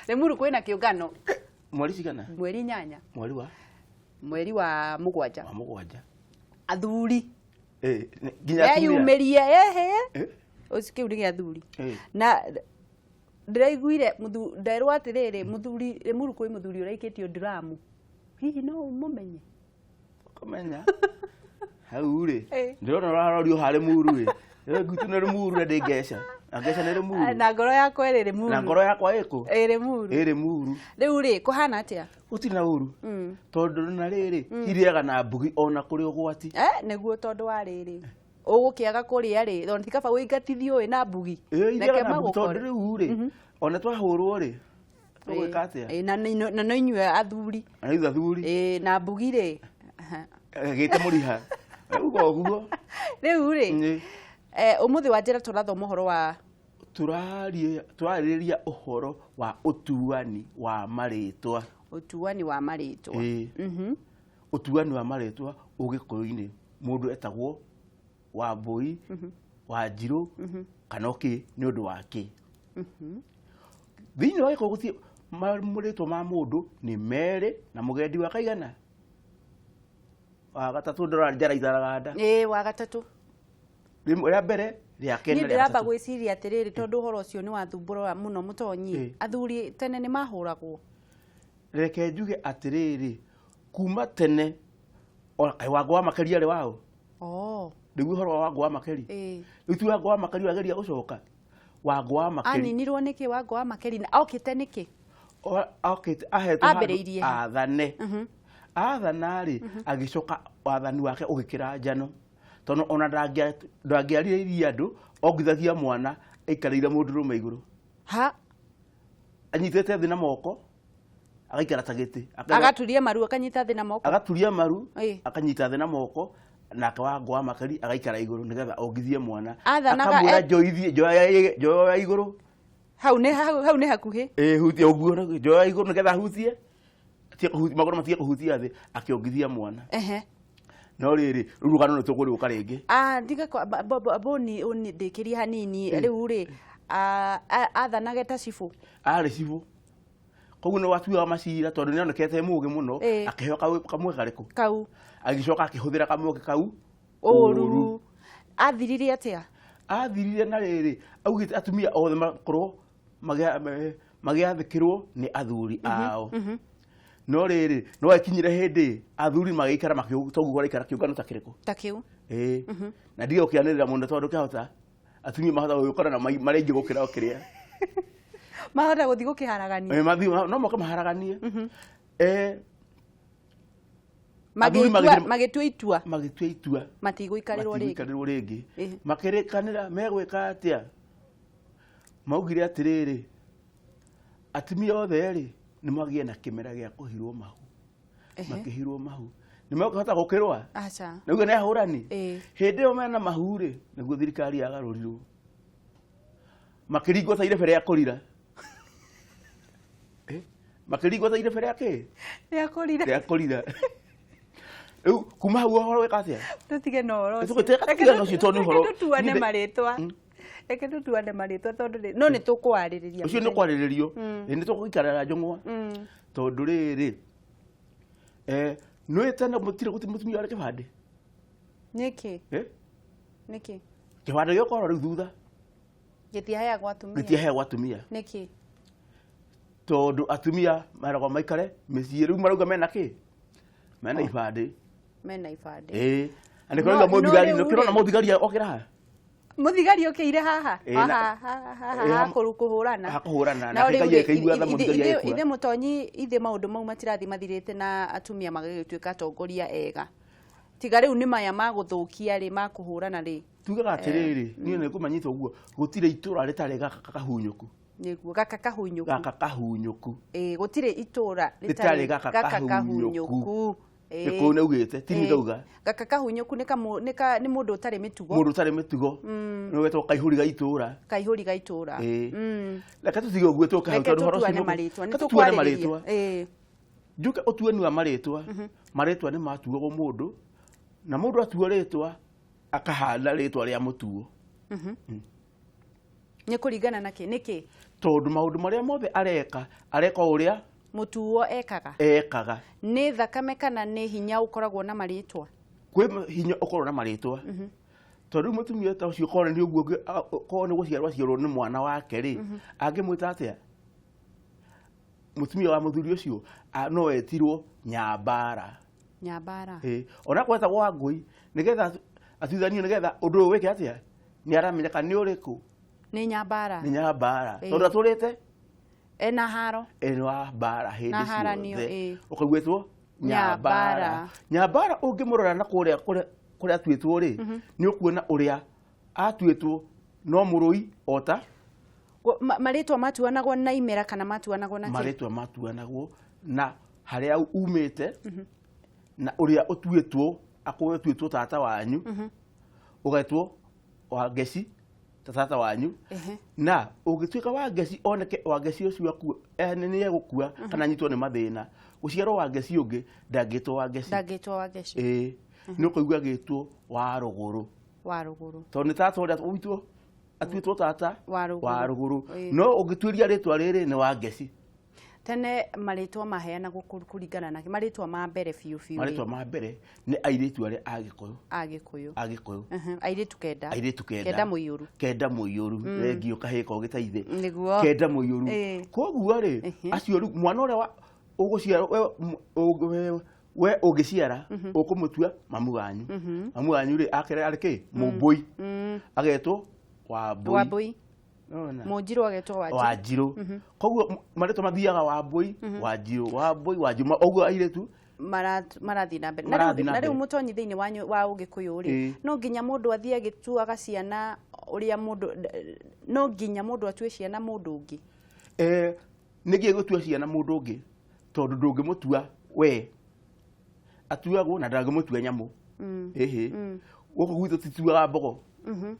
Limuru kwĩna kĩũngano. Mweri cigana? Mweri 8. Mweri wa? Mweri wa 7. Wa 7. Athuri. Eh, nginya atumia. Meyumĩrie ehe. Eh? Ũcio kĩu nĩ gĩa athuri. Eh. Na ndĩraiguire nderwo atĩrĩrĩ, mũthuri Limuru kwĩ mũthuri ũraikĩtio nduramu. Hihi no ũmũmenye? Kũmenya. Hau rĩ. Eh. Ndĩrona ũrarorio harĩ muru ĩ. Rĩu gwitũ nĩ Limuru na ndĩ Ngeca. Na Ngeca nĩ Limuru. Na ngoro yakwa ĩrĩ Limuru. Na ngoro yakwa ĩkũ? Ĩ Limuru. Ĩ Limuru. Rĩu rĩ, kũhana atĩa? Gũtirĩ na ũru. Tondũ na rĩrĩ, irĩaga na mbugi ona kũrĩ ũgwati. Eh, nĩguo tondũ wa rĩrĩ. Ũgũkĩaga kũrĩa rĩ, tondũ ti kaba ũingatithio wĩ na mbugi. Ĩ, Reke irĩaga na mbugi tondũ magũkore. rĩu rĩ, ona twahũrwo rĩ, tũgwĩka atĩa? Ĩ, na no inyuĩ athuri. Na ithuĩ athuri. Ĩ, na mbugi rĩ. Gĩte mũriha. Uga ũguo. Rĩu rĩ, Ĩ. Ũmũthĩ wa njĩra tũrathoma ũhoro wa Tũrarĩrĩria ũhoro wa ũtuani wa marĩtwa. Ũtuani wa marĩtwa. Ĩ. Ũtuani wa marĩtwa ũgĩkũyũ-inĩ mũndũ etagwo Wambũi, Wanjirũ, kana ũkĩ nĩ ũndũ wa kĩ. Thĩinĩ wa Gĩkũyũ gũtirĩ marĩtwa ma mũndũ nĩ merĩ na mũgendi wa kaigana wa gatatũ ndĩrora njara itharaganda. Ĩ, wa gatatũ. Rĩmwe rĩa mbere, rĩa kerĩ Niĩ na rĩa ndĩramba gatatũ. gwĩciria atĩrĩrĩ, tondũ ũhoro ũcio nĩ wathumbũra mũno mũtonyi. Athuri tene nĩ mahũragwo. Reke njuge atĩrĩrĩ, kuma tene ona kaĩ Wangũ wa Makeri arĩ waũ? Oh. Rĩu ũhoro wa Wangũ wa Makeri. Ĩ. Rĩu ti Wangũ wa Makeri ũrageria gũcoka. Wangũ wa Makeri. Aninirwo nĩkĩ Wangũ wa Makeri? Na okĩte nĩkĩ? Okĩte ahetwo handũ Ambĩrĩirie ha? athane. Athana rĩ, agĩcoka wathani wake ũgĩkĩra njano. Tondũ ona ndangĩarĩrĩirie andũ, ongithagia mwana aikarĩire mũndũrũme igũrũ. Ha? Anyitĩte thĩ na moko, agaikara ta gĩtĩ. Agaturia maru, akanyita thĩ na moko. Agaturia maru, Ĩ. akanyita thĩ na moko, nake Wangũ wa Makeri agaikara igũrũ nĩgetha ongithie mwana. Athanaga Akamwĩra njoithie, njoya igũrũ. Hau nĩ hakuhĩ. Ĩ, hutia ũguo, njoya igũrũ nĩgetha ahutie. Atige kũhutia, magũrũ matige kũhutia thĩ, akĩongithia mwana. No rĩrĩ, rĩu rũgano nĩ tũkũrĩũka rĩngĩ. Ndiga kwa, ba, ba, ba, boni, uni, ndĩkĩrie hanini. Rĩu rĩ, athanage ta cibũ. Arĩ cibũ. Koguo nĩ watuaga macira tondũ nĩ onekete mũũgĩ mũno, akĩheo kamweke karĩkũ? Kau. Agĩcoka akĩhũthĩra kamweke kau Ũru. ũru. Athirire atĩa? Athirire na rĩrĩ, augĩte atumia othe makorwo magĩathĩkĩrwo nĩ athuri ao. No rĩrĩ, no akinyire hĩndĩ athuri magĩikara toguo maraikara kĩũngano ta kĩrĩkũ? Ta kĩu. Ĩĩ. Na ndige gũkĩanĩrĩra mũno tondũ kĩahota atumia mahota gũgĩkora na marĩ aingĩ gũkĩra o kĩrĩa. Mahota gũthiĩ gũkĩharagania. Ĩĩ, mathiĩ, no moke maharaganie. Athuri Magĩtua itua. Magĩtua itua. Matigũikarĩrwo rĩngĩ. Matigũikarĩrwo rĩngĩ. Makĩrĩkanĩra megwĩka atĩa? Maugire atĩrĩrĩ, atumia othe rĩ, nĩ magĩe na kĩmera gĩa kũhirwo mahu. Makĩhirwo mahu. Nĩ mekũhota gũkĩrũa? Aca. Nĩguo nĩ ahũrani? Ĩĩ. Hĩndĩ ĩyo mena mahu rĩ, nĩguo thirikari yagarũrirwo. Makĩringwo ta irebe rĩa kũrira. Makĩringwo ta irebe rĩa kĩ? Rĩa kũrira. Rĩa kũrira. Rĩu kuma hau ũhoro wĩka atĩa? Tũtige na ũhoro ũcio. Tũtige na ũcio tondũ nĩ ũhoro. Reke tũtuane Nĩ- marĩtwa. Reke tũtuane marĩtwa tondũ no nĩ tũkwarĩrĩria. Ũcio nĩ kwarĩrĩrio. Ĩ, nĩ tũgũikara njũng'wa. Tondũ rĩrĩ, nĩ tene mũtirĩ gũtirĩ mũtumia warĩ kĩbandĩ? Nĩkĩ? Nĩkĩ? Kĩbandĩ gĩũkorwo rĩu thutha. Gĩtiaheagwo atumia. Gĩtiaheagwo atumia. Nĩkĩ? Tondũ atumia maragwo maikare mĩciĩ rĩu marauga mena kĩ? Mena ibandĩ. Mena ibandĩ. Ĩĩ. Na nĩkĩo No- rauga mũthigari, no rĩu nĩkĩo ũrona rĩ- mũthigari okĩra haha? Mũthigari okĩire haha? Ĩĩ, na- Haha, haha, haha, Ĩĩ, haha kũhũrana. haha kũhũrana, No nake rĩu Ngai rĩ, akĩigua tha mũthigari agĩkua. ithe mũtonyi, ithe maũndũ mau matirathiĩ mathirĩte na atumia magagĩtuĩka atongoria ega. Tiga rĩu nĩ maya ma gũthũkia rĩ, ma kũhũrana rĩ. Tugaga atĩrĩrĩ, niĩ nĩ ngũmanyita ũguo, gũtirĩ itũra rĩtarĩ gaka kahunyũku. Nĩguo, gaka kahunyũku. Gaka kahunyũku. Ĩĩ, gũtirĩ itũra rĩtarĩ rĩtarĩ gaka gaka kahunyũku. kahunyũku. Ĩĩ. Gĩkũyũ nĩ augĩte, ti niĩ Ĩĩ. ndauga. Gaka kahunyũku nĩ mũndũ ũtarĩ mĩtugo. Mũndũ ũtarĩ mĩtugo. Nĩ wetagwo kaihũri ga itũra. Kaihũri ga itũra. Ĩĩ. Reke tũtige ũguo tũke hau Reke tondũ ũhoro ũcio tũtuane nĩ marĩtwa, nĩ Reke tũtuane tũkwarĩrĩria. marĩtwa. Ĩĩ. Njuke ũtuani wa marĩtwa. Marĩtwa nĩ matuagwo mũndũ, na mũndũ atuo rĩtwa akahana rĩtwa rĩa mũtuo. Nĩ kũringana na kĩ? Nĩkĩ? Tondũ maũndũ marĩa mothe areka, areka o ũrĩa mũtuo ekaga. Ekaga. Nĩ thakame kana nĩ hinya ũkoragwo na marĩtwa? Kwĩ hinya ũkoragwo na marĩtwa. Tondũ rĩu mũtumia ta ũcio korwo nĩ ũguo korwo nĩ gũciarwo aciarwo nĩ mwana wake rĩ, angĩmwĩta atĩa? Mũtumia wa mũthuri ũcio no etirwo Nyambara. Nyambara. Ĩĩ, ona kwetagwo Wangũi nĩgetha atuithanio, nĩgetha ũndũ ũyũ wĩke atĩa, nĩ aramenyeka nĩ ũrĩkũ. Nĩ Nyambara. Nĩ Nyambara. Tondũ atũrĩte ena haro. Ĩ wa mbara hĩndĩ Na haranio, ciothe. Ũkaigua ĩtwo Nyambara. Nyambara. Nyambara ũngĩmũrora na kũrĩa kũrĩa atuĩtwo rĩ, nĩ ũkuona ũrĩa atuĩtwo no mũrũi ota. Marĩtwa matuanagwo na imera kana matuanagwo na kĩ? Marĩtwa matuanagwo na harĩa umĩte na ũrĩa ũtuĩtwo, akorwo ũtuĩtwo tata wanyu, ũgetwo Wangeci ta tata wanyu. Na ũngĩtuĩka Wangeci oneke Wangeci ũcio akue, nĩ egũkua kana anyitwo nĩ mathĩna, gũciarwo Wangeci ũngĩ ndangĩtwo Wangeci. Ndangĩtwo Wangeci. Ĩĩ, nĩ ũkũigua agĩtwo wa Rũgũrũ. Wa Rũgũrũ. Tondũ nĩ tata ũrĩa witũ atuĩtwo tata wa Rũgũrũ. Wa Rũgũrũ. No ũngĩtuĩria rĩtwa rĩrĩ nĩ Wangeci. Tene marĩtwa maheanagwo kũringana na marĩtwa ma mbere biũ biũ. Marĩtwa ma mbere nĩ airĩtu arĩa a Gĩkũyũ. A Gĩkũyũ. A Gĩkũyũ. Airĩtu kenda. Airĩtu kenda. Kenda mũiyũru. Kenda mũiyũru. Rengio kahĩĩ kogĩtaithe. Nĩguo. Kenda mũiyũru. Koguo rĩ, acio rĩu mwana ũrĩa wa ũgũciara we, we ũngĩciara ũkũmũtua mamu wanyu. Mamu wanyu rĩ akere arĩ kĩ? Mũmbũi. Agetwo Wambũi. Wambũi. Nona. Mũnjirũ agetwo Wanjirũ. Wanjirũ. Koguo marĩtwa mathiaga Wambũi, Wanjirũ, Wambũi, Wanjirũ. Ũguo airĩtu Marathiĩ na mbere. Marathiĩ na Na rĩu mbere. mũtonyi thĩinĩ wa Ũgĩkũyũ rĩ, no nginya mũndũ athiĩ agĩtuaga ciana ũrĩa mũndũ, no nginya mũndũ atue ciana mũndũ ũngĩ. Nĩkĩ gũtua ciana mũndũ ũngĩ? Tondũ ndũngĩmũtua we. Atuagwo na ndangĩmũtua nyamũ. Ĩhĩ. Gũkũ gwitũ tituaga mbogo.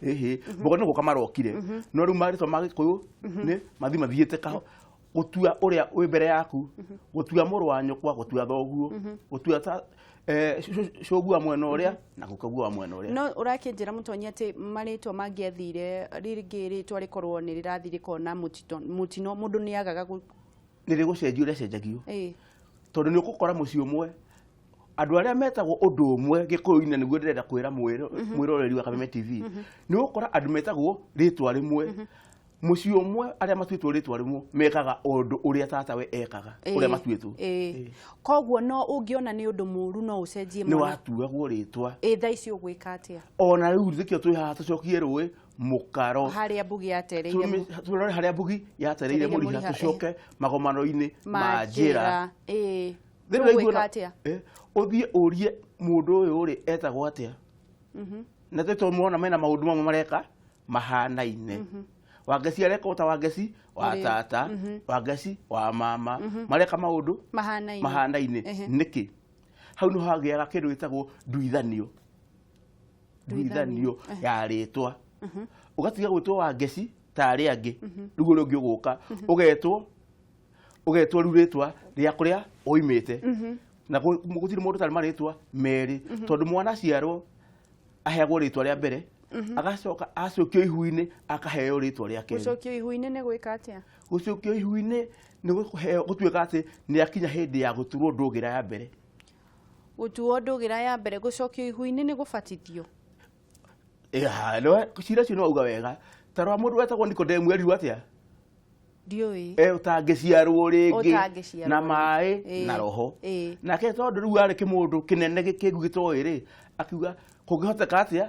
Ĩhĩ. Mbogo nĩ gũka marokire. No rĩu marĩtwa ma Gĩkũyũ nĩ mathi mathiĩte kaho. Gũtua ũrĩa wĩ mbere yaku, gũtua mũrũ wa nyũkwa, gũtua thoguo, gũtua ta cũguo wa mwena ũrĩa na gũkaguo wa mwena ũrĩa. No ũrakĩnjĩra mũtonyi atĩ marĩtwa mangĩathire rĩngĩ rĩtwa rĩkorwo nĩ rĩrathiĩ rĩkona mũtino, mũndũ nĩ agaga Nĩ rĩgũcenjio rĩacenjagio. Tondũ nĩ ũgũkora mũciĩ ũmwe andũ arĩa metagwo ũndũ ũmwe Gĩkũyũ-inĩ, nĩguo ndĩrenda kwĩra mwĩroreri wa Kameme TV. Nĩ ũgũkora andũ metagwo rĩtwa rĩmwe. Mũciĩ ũmwe arĩa matuĩtwo rĩtwa rĩmwe mekaga ũndũ ũrĩa tatawe ekaga, ũrĩa matuĩtwo. Koguo no ũngĩona nĩ ũndũ mũũru no ũcenjie Nĩ mwana. watuagwo rĩtwa. Thaa ici ũgwĩka atĩa? Ona rĩu nĩkĩo twĩ haha tũcokie rũĩ mũkaro. Harĩa mbugi yatereire Tũrore harĩa mbugi yatereire Yatereire mũriha, mũriha, tũcoke magomano-inĩ ma ma njĩra. njĩra. Thĩinĩ wa Tũgwĩka iguona- atĩa? Ũthiĩ ũrie mũndũ ũyũ rĩ etagwo atĩa? Na tondũ mona mena maũndũ mamwe mareka mahanaine. Wangeci areka o ta Wangeci wa Ũrĩa. tata, Wangeci wa mama, mareka maũndũ mahanaine. Mahanaine. Nĩkĩ? Hau nĩho hagĩaga kĩndũ gĩtagwo nduithanio. Nduithanio ya rĩtwa. Ũgatiga gwĩtwo Wangeci ta arĩa angĩ. Rĩu ũrĩa ũngĩ ũgũka ũgetwo rĩu rĩtwa rĩa kũrĩa oimĩte. Na gũtirĩ mũndũ ũtarĩ marĩtwa merĩ, tondũ mwana aciarwo aheagwo rĩtwa rĩa mbere, agacoka acokio ihu-inĩ akaheo rĩtwa rĩa kerĩ. Gũcokio ihu-inĩ nĩ gwĩka atĩa? Gũcokio ihu-inĩ nĩ gũkũheo, gũtuĩka atĩ nĩ akinya hĩndĩ ya gũturwo ndũgĩra ya mbere. Gũtuo ndũgĩra ya mbere, gũcokio ihu-inĩ nĩ gũbatithio. Cira ũcio nĩ wauga wega. Ta rora mũndũ wetagwo Nikodemu erirwo atĩa? Ndiũĩ. Ũtangĩciarwo rĩngĩ Ũtangĩciarwo na rĩngĩ. maĩ na roho. Nake tondũ rĩu arĩ kĩmũndũ kĩnene gĩkĩngu gĩtoĩ rĩ, akiuga kũngĩhoteka atĩa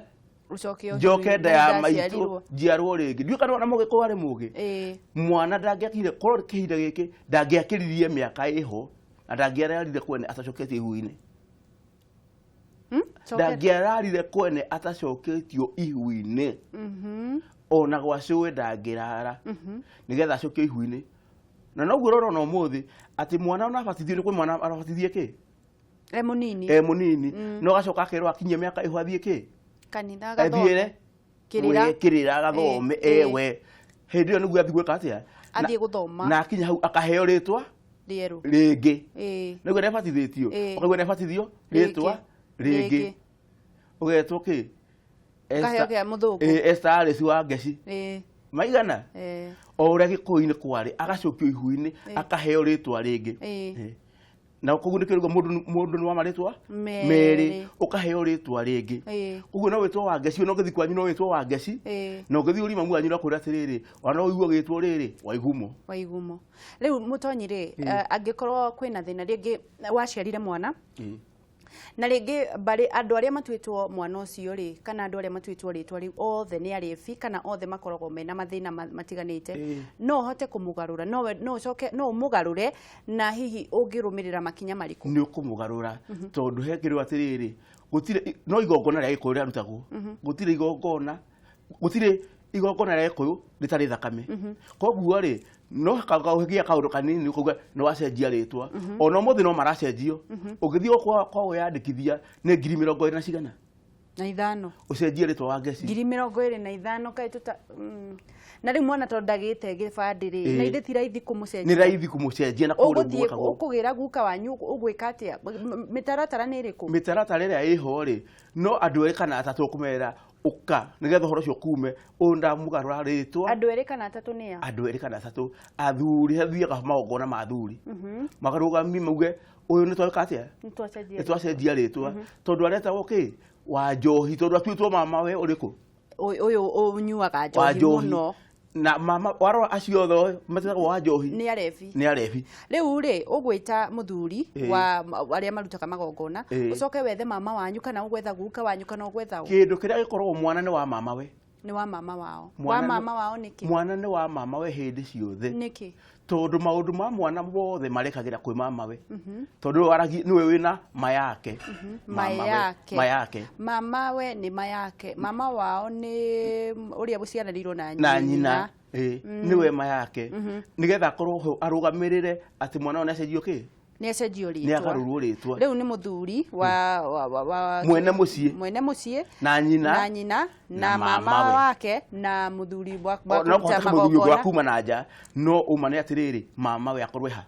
Ũcoke njoke ũhiũhie nda ya ndaciarirwo. maitũ njiarwo rĩngĩ. Ndiũĩ kana ona mũgĩkũyũ arĩ mũgĩ. Mwana ndangĩakire, korwo kĩhinda gĩkĩ ndangĩakĩririe mĩaka ĩho na ndangĩararire kwene atacoketio ihu-inĩ. Cokera. Ndangĩararire kwene atacoketio ihu-inĩ. Ona gwa cũĩ ndangĩrara. Nĩgetha acokio ihu-inĩ. Na noguo ũrona ũmũthĩ atĩ mwana ona abatithio, nĩ kwĩ mwana arabatithie kĩ? E mũnini. E mũnini. No agacoka akerwo akinyie mĩaka ĩho athiĩ kĩ? Kanitha agathome. Athiĩre Kĩrĩra. We, kĩrĩra agathome, ewe. Hĩndĩ ĩyo nĩguo athiĩ gwĩka atĩa? Athiĩ gũthoma. Na akinya hau akaheo rĩtwa rĩerũ. Rĩngĩ. Nĩguo nĩabatithĩtio. Ũkaigua nĩabatithio rĩtwa Rĩngĩ. rĩngĩ. Ũgetwo kĩ? Ũkaheo kĩa mũthũngũ. Esther Alice wa Ngeci. Maigana? Eh. O ũrĩa Gĩkũyũ-inĩ kwarĩ, agacokio ihu-inĩ, akaheo rĩtwa rĩngĩ. Na koguo nĩkĩo rĩu mũndũ nĩ wa marĩtwa Merĩ. merĩ, ũkaheo rĩtwa rĩngĩ. Koguo no wĩtwo Wangeci, no ũngĩthiĩ kwanyu no wĩtwo Wangeci, na ũngĩthiĩ ũrie mamu wanyu no akwĩre atĩrĩrĩ, ona no ũigue ũgĩtwo rĩrĩ Waigumo. Waigumo. Rĩu Mũtonyi rĩ, angĩkorwo kwĩna thĩna rĩngĩ waciarire mwana, na rĩngĩ mbarĩ andũ arĩa matuĩtwo mwana ũcio rĩ, kana andũ arĩa matuĩtwo rĩtwa rĩu othe nĩ arĩbi, kana othe makoragwo mena mathĩna matiganĩte, no ũhote kũmũgarũra, no no ũcoke no ũmũgarũre, na hihi ũngĩrũmĩrĩra makinya marĩkũ? Nĩ ũkũmũgarũra, tondũ he kĩrĩo atĩrĩrĩ, gũtirĩ no igongona rĩa Gĩkũyũ rĩarutagwo, gũtirĩ igongona, gũtirĩ igongona rĩa Gĩkũyũ rĩtarĩ thakame. Koguo rĩ, no kagĩa kaũndũ kanini ũkauga nĩ wacenjia rĩtwa. Ona ũmũthĩ no maracenjio. Ũngĩthiĩ kwa kwĩyandĩkithia nĩ 25,000 na cigana? Na ithano. Ũcenjie rĩtwa Wangeci. 25,000 kaĩ tũta. Na rĩu mwana tondũ ndagĩte gĩbandĩ rĩ, na ithe ti raithi kũmũcenjia. Nĩ raithi kũmũcenjia na kũrĩa ũgũthiĩ gwĩkagwo. Ũkũgĩra guka wanyu, ũgwĩka atĩa? Mĩtaratara nĩ ĩrĩkũ? Mĩtaratara ĩrĩa ĩho rĩ, no andũ erĩ kana atatũ ũkũmera ũka nĩgetha ũhoro ũcio kume, ũyũ ndamũgarũra rĩtwa. Andũ erĩ kana atatũ nĩ a? Andũ erĩ kana atatũ, athuri, hathiaga magongona ma athuri, makarũgamie mauge ũyũ nĩ tweka atĩa, Nĩ twacenjia. Nĩ twacenjia rĩtwa, tondũ aretagwo kĩ wa njohi, tondũ atuĩtwo mama we ũrĩkũ? Ũyũ ũnyuaga Wa njohi njohi mũno. Na mama warora acio othe metagwo wa njohi. Nĩ arebi. Nĩ arebi. Rĩu rĩ, ũgwĩta mũthuri wa arĩa marutaga magongona, ũcoke wethe mama wanyu, kana ũgwetha guka wanyu, kana ũgwetha ũ? Kĩndũ kĩrĩa gĩkoragwo, mwana nĩ wa mama we. Nĩ wa mama wao. Wa Mwana mama wao nĩkĩ? Mwana nĩ wa mama we hĩndĩ ciothe. Nĩkĩ? Tondũ maũndũ ma mwana mothe marekagĩra kwĩ mama we, tondũ nĩwe waragia, nĩwe wĩna ma yake. Ma Mama we, yake. Ma yake. Mama we nĩ ma yake, mama wao nĩ ũrĩa ũciaranĩirwo na na nyina. Nĩwe ma yake, nĩgetha akorwo ho arũgamĩrĩre atĩ mwana ũyũ nĩacenjio kĩ, nĩ acenjio nĩ rĩtwa. agarũrwo rĩtwa. Rĩu nĩ mũthuri wa Mwene mũciĩ. Mwene mũciĩ. Na nyina. Na nyina na Na mama mama we. wake na mũthuri wa No kũruta kũhoteke mũthuri ũngĩ wa magongona. kuma na nja, no uma nĩ atĩrĩrĩ, mama we akorwo ha.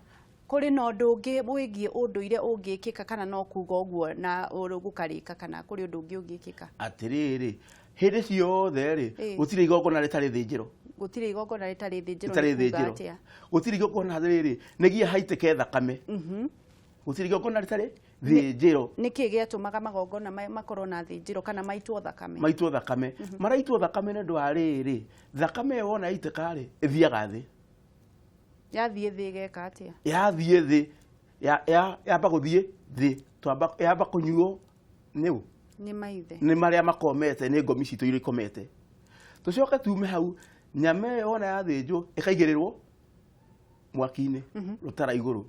Kũrĩ na ũndũ ũngĩ wĩgiĩ ũndũire ũngĩkĩka, kana no kuga ũguo na gũkarĩka, kana kũrĩ ũndũ ũngĩ ũngĩkĩka? Atĩrĩrĩ, hĩndĩ ciothe rĩ, gũtirĩ igongona rĩtarĩ thĩnjĩro. Gũtirĩ igongona rĩtarĩ thĩnjĩro? Rĩtarĩ Nĩ kuga thĩnjĩro. atĩa? Gũtirĩ igongona rĩrĩ nĩgia haitĩke thakame. Gũtirĩ igongona rĩtarĩ thĩnjĩro. Nĩkĩ gĩatũmaga magongona makorwo na thĩnjĩro kana maitwo thakame? Maitwo thakame. Maraitwo thakame nĩ ũndũ wa rĩrĩ, thakame ĩyo wona yaitĩka rĩ, ĩthiaga thĩ. Yathiĩ thĩ ĩgeka atĩa? Yathiĩ thĩ, yamba gũthiĩ thĩ, twamba yamba kũnyuo nĩ ũ? Nĩ maithe. Nĩ marĩa makomete, nĩ ngomi citũ iria ikomete. Tũcoke tume hau, nyama ĩyo wona yathĩnjwo ĩkaigĩrĩrwo mwaki-inĩ rũtara igũrũ,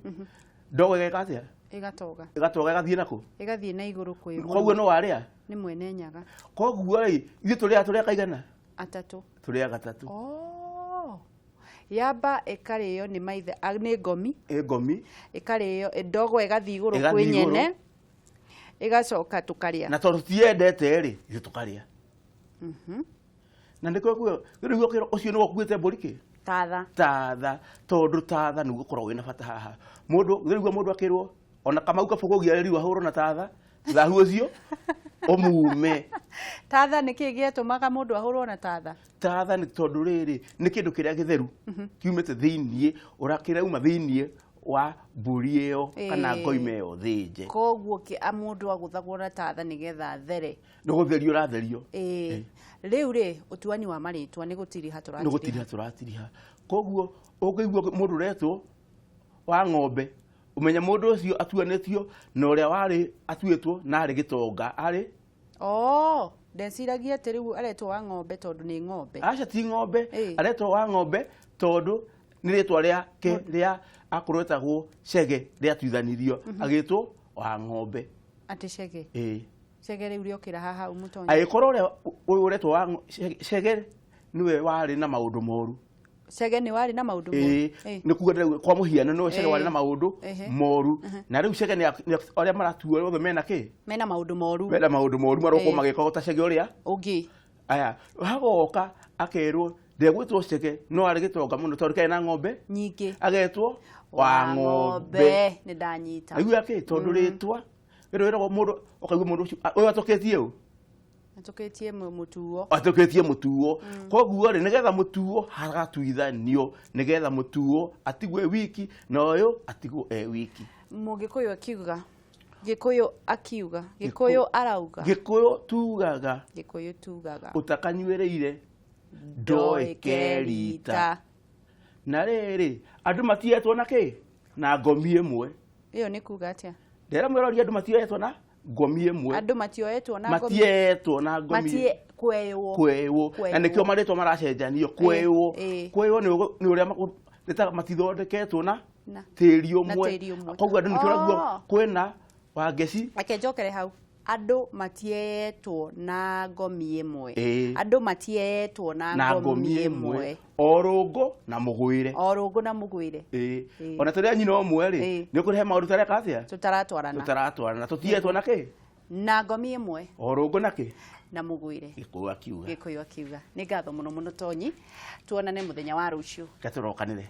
ndogo ĩgeka atĩa? Ĩgatoga. Ĩgatoga ĩgathiĩ nakũ? Ĩgathiĩ na igũrũ kwĩ Koguo no warĩa nĩ mwene nyaga. Koguo rĩ, ithuĩ tũrĩaga, tũrĩa kaigana? Atatũ. Tũrĩa gatatũ. Oh. Yamba ĩkarĩo nĩ maithe, nĩ ngomi. Ĩ ngomi. Ĩkarĩo ndogo ĩgathiĩ igũrũ Ĩgathiĩ kwĩ igũrũ. nyene, ĩgacoka tũkarĩa. Na tondũ tutiendete rĩ, ithuĩ tũkarĩa. Na nĩkĩo rĩu ũkĩrwo ũcio nĩwe ũkuĩte mbũri kĩ? Tatha. Tatha, tondũ tatha nĩguo ũkoragwo wĩna bata haha. Mũndũ rĩu, mũndũ akĩrwo ona Kamau Kabũgũgia rĩu ahũrwo na tatha, thahu ũcio ũmume. Tatha nĩ kĩĩ gĩatũmaga mũndũ ahũrwo na tatha? Tatha nĩ tondũ rĩrĩ, nĩ kĩndũ kĩrĩa gĩtheru kiumĩte thĩiniĩ, kĩrauma thĩiniĩ wa mbũri ĩyo kana ngoima ĩyo thĩnje. Koguo mũndũ agũthagwo na tatha nĩgetha athere. Nĩ gũtherio ũratherio. Ĩĩ. Rĩu rĩ, ũtuani wa marĩtwa nĩ gũtiriha? Nĩ Tũratiriha. Gũtiriha tũratiriha. Koguo ũngĩigua mũndũ ũretwo wa ng'ombe, ũmenye mũndũ ũcio atuanĩtio na ũrĩa warĩ atuĩtwo na arĩ gĩtonga arĩ. Oh, ndeciragia atĩ rĩu aretwo wa ng'ombe tondũ nĩ ng'ombe. Aca, ti ng'ombe. Ĩĩ. Aretwo wa ng'ombe tondũ nĩ rĩtwa rĩake rĩa akorwo etagwo Cege rĩatuithanirio agĩtwo wa ng'ombe. Atĩ Cege? Ĩĩ. Cege rĩu rĩokĩra haha hau mũtonyi. Agĩkorwo ũrĩa ũyũ ũretwo wa Cege nĩwe warĩ na maũndũ moru. Cege nĩ warĩ na maũndũ moru? Ĩĩ. Nĩ kuga ndĩrauga kwa mũhiano nĩwe Cege warĩ na maũndũ moru, na rĩu Cege arĩa maratuo othe mena kĩ? Mena maũndũ moru. Mena maũndũ moru, marokwo magĩka ta Cege ũrĩa ũngĩ. Aya hagoka akerwo ndegwĩtwo Cege, no arĩ gĩtonga mũno tondũ karĩ na ng'ombe nyingĩ. Agetwo wa ng'ombe. Nĩ ndanyita. Aigua kĩ? Tondũ rĩtwa rĩrĩ wĩragwo mũndũ, ũkaigua mũndũ ũcio, "Ah, ũyũ atũkĩtie ũ?" Atũkĩtie mũtuo. Atũkĩtie mũtuo. Koguo rĩ, nĩgetha mũtuo hagatuithanio, nĩgetha mũtuo atigwo e wiki na ũyũ atigwo e wiki. Mũgĩkũyũ akiuga, Gĩkũyũ akiuga, Gĩkũyũ arauga. Gĩkũyũ tugaga. Gĩkũyũ tugaga. Ũtakanyuĩrĩire ndoĩ kerita. Na rĩrĩ, andũ matietwo na kĩ? Na ngomi ĩmwe. Ĩyo nĩ kuga atĩa? Ndera mwĩrori, andũ matioetwo na ngomi ĩmwe. Andũ matioetwo na ngomi. Matietwo na ngomi. Matie kweywo. Kweywo. Na nĩkĩo marĩtwa maracenjanio. Kweywo. Kweywo nĩ ũrĩa nĩ matithondeketwo na tĩri ũmwe. Koguo andũ nĩkĩo ũraigua kwĩna Wangeci. Reke njokere hau. Andũ matietwo na ngomi ĩmwe. Andũ matietwo na ngomi ĩmwe. O rũngũ na mũgwĩre. O rũngũ na mũgwĩre. Ona tũrĩ a nyina ũmwe rĩ, nĩ ũkũrehe maũndũ tareka atĩa? Tũtaratwarana. Tũtaratwarana. Tũtietwo na kĩ? Na ngomi ĩmwe. O rũngũ na kĩ? Na mũgwĩre. Gĩkũyũ akiuga. Gĩkũyũ akiuga. Nĩ ngatho mũno mũno Tonyi. Tuonane mũthenya wa rũciũ. Reke tũrokanĩre.